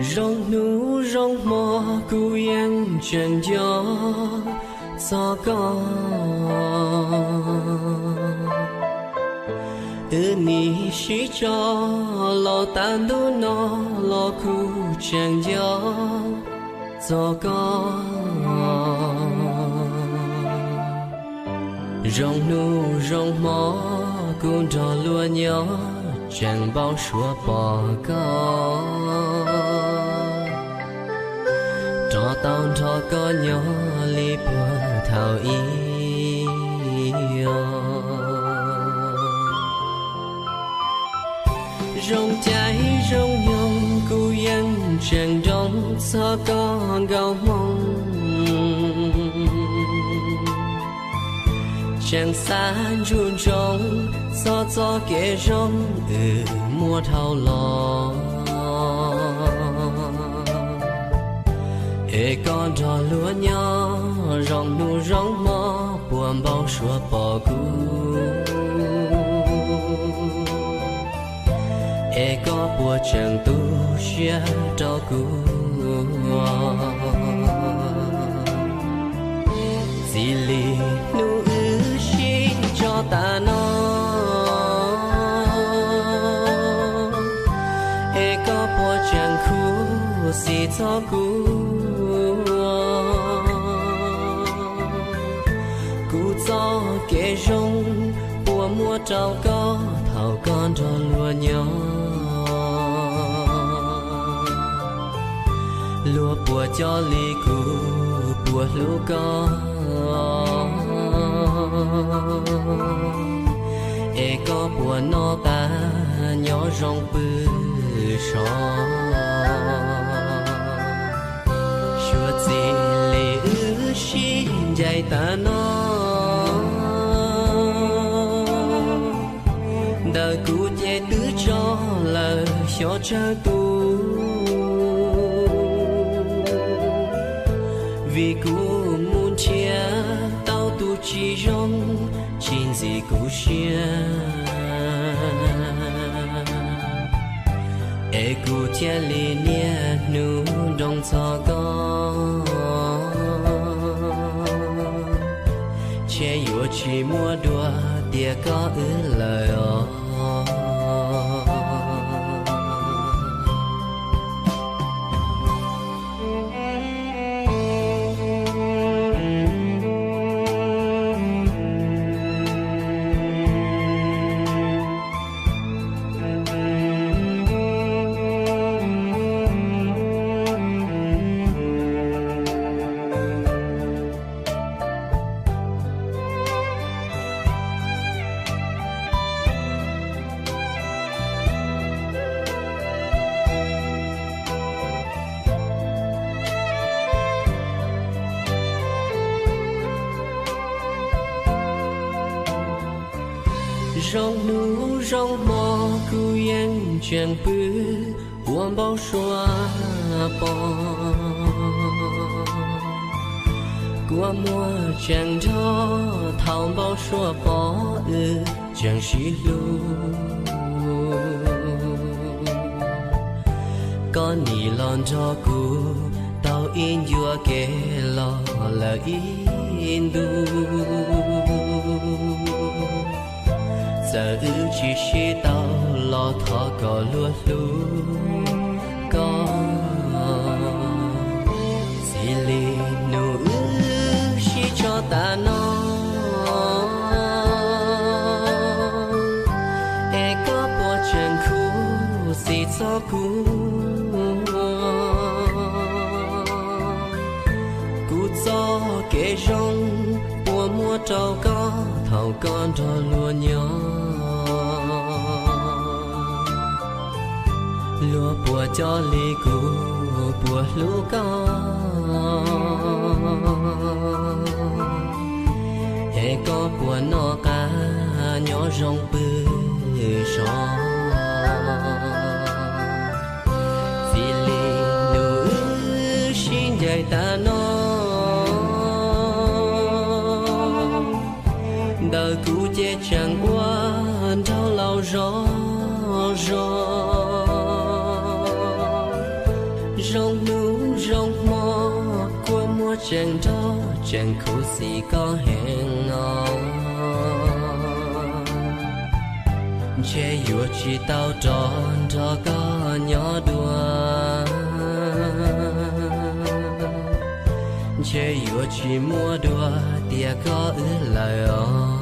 Zoo hnub zoo hmo kuv yeej tseem nco txog koj. Wb nim sib tso los tas ntuj no los kuv tseem nco txog koj. Zoo hnub zoo hmo kuv nrog luag nyob tseem npau suav pom koj. Rov tau nrog koj nyob li puag thaum ub. Zoo caij zoo nyoog kuv yeej tseem nco txog koj nkauj hmoob. Tseem xav ntsuj ntsoov txog txoj kev zoo uas muaj dhau los. Es koj nrog luag nyob zoo hnub zoo hmo puas npau suav pom kuv. Es koj puas tseem tu siab rau kuv. Txij li hnub wb sib tso tas no, es koj puas tseem khuv xim txog kuv. Kuv txoj kev zoo puas muaj rau koj thaum koj nrog luag nyob. Luag puas coj li kuv puas hlub koj. Es koj puas noj qab nyob zoo pw sov. Suav txij li wb sib ncaim tas no, ntawm kuv ces twb tso lawm xyov tsawg tus. Vim kuv mus nrhiav tau tus tsis zoo, tsis ntxim kuv siab. Es kuv thiaj li niaj hnub nroo txog koj, ntshe yuav tsis muaj dua tias koj wb lawm os. Zoo hnub zoo hmo kuv yeej tseem pw ua npau suav pom. Kua muag tseem nrho thaum npau suav pom wb tseem sib hlub. Koj nim los nrog kuv taug ib ncua kev los lawm ib ntus. Txawm wb tsis sib tau los thov kom luag hlub koj. Txij li hnub wb sib tso tas no, es koj puas tseem khuv xim txog kuv. Kuv txoj kev zoo puas muaj rau koj thaum koj nrog luag nyob. Luag puas coj li kuv puas hlub koj, es koj puas noj qab nyob zoo pw sov. Txij li hnub wb sib ncaim tas no, ntawm kuv ces tseem ua nraug laus zog zog. Zoo hnub zoo hmo, kua muag tseem nrog tseem khuv xim koj heev os. Ntshe yuav tsis tau rov nrog koj nyob dua, ntshe yuav tsis muaj dua tias koj wb lawm os.